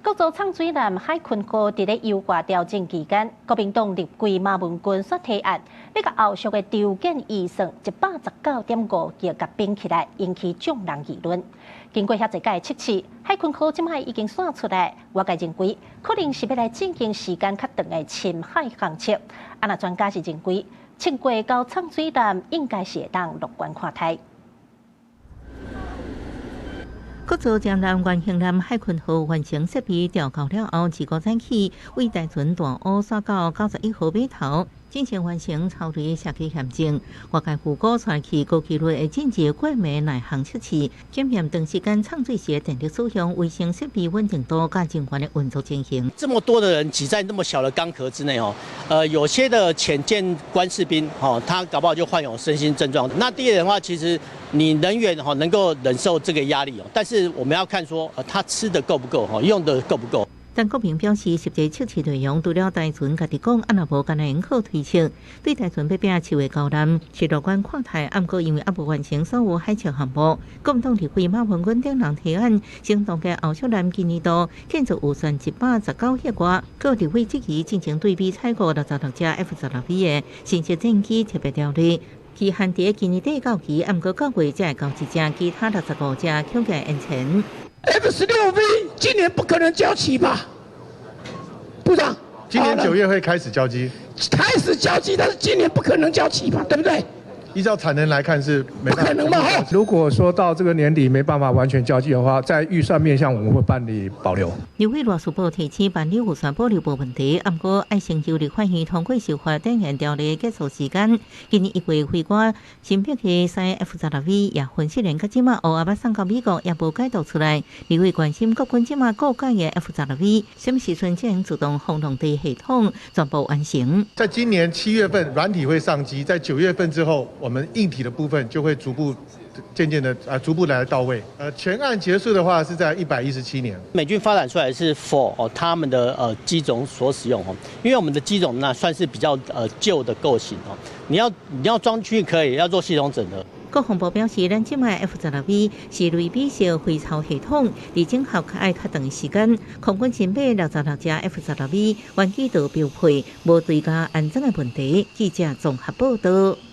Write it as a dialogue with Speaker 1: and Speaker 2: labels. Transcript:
Speaker 1: 國造藏水艦海鯤號佇咧優化調整期間，國民黨立委馬文君煞提案，欲共後續的調減預算119.5億共綁起來，引起眾人議論。經過遐濟屆測試，海鯤號這擺已經算出來，外界認為可能是欲來進行時間較長的深海航測。啊，若專家是認為7月交藏水艦應該是會當樂觀看待。
Speaker 2: 國造潛艦原型艦海鯤號完成設備調校了後，25早起為大船大湖徙到91號碼頭，進行完成抽雷設計驗證。外界預估帶去高機率會進入過暝耐航測試，檢驗長時間藏水時的電力使用、維生設備穩定度佮人員的運作情形。
Speaker 3: 這麼多的人擠在那麼小的鋼殼之內哦，有些的潛艦官士兵哦，他搞不好就患有身心症狀。那第二的話，其實你人員哈能夠忍受這個壓力哦，但是我們要看說，他吃的夠不夠，哈，用的夠不夠。
Speaker 2: 陳國平表示，實際測試內容除了大船家己講，啊若無敢若會靠推測。對大船欲拚7月交艦，是樂觀看待。毋過因為猶無完成所有海測項目，國民黨立委馬文君等人提案，先凍結後續艦今年度建造預算119億外，閣立委質疑進前對美採購66架 F-16V 的新式戰機特別條例。期限佇今年底到期，毋過9月才會交一架，其他65架恐驚延前。
Speaker 4: F-16V 今年不可能交齊吧，部長？
Speaker 5: 今年9月會開始交機。
Speaker 4: 開始交機，但是今年不可能交齊吧，對不對？
Speaker 5: 依照產能來看是
Speaker 4: 不可能嘛。
Speaker 6: 如果說到這個年底沒辦法完全交機的話，在預算面向我們會辦理保留。
Speaker 2: 立委賴士葆提醒辦理預算保留無問題，毋過愛先求立法院通過修法展延條例結束時間。今年1月飛過新北的三 F-16V 也分析連到這馬烏鴉仔送到美國也無解讀出來。立委關心國軍這馬購買的 F-16V，什麼時陣才能自動風浪地系統全部完成？
Speaker 5: 在今年7月份軟體會上機，在9月份之後，我們硬體的部分就會逐步、漸漸的啊，逐步來到位。全案結束的話是在117年。
Speaker 3: 美軍發展出來是 for 哦他們的機種所使用哦，因為我們的機種呢算是比較舊的構型哦，你要裝去可以，要做系統整合。
Speaker 2: 國防部表示，咱這擺 F-16V 是類比式飛操系統，佇整合較愛較長時間。空軍新買66架 F-16V，原機都標配，無追加安裝的問題。記者綜合報道。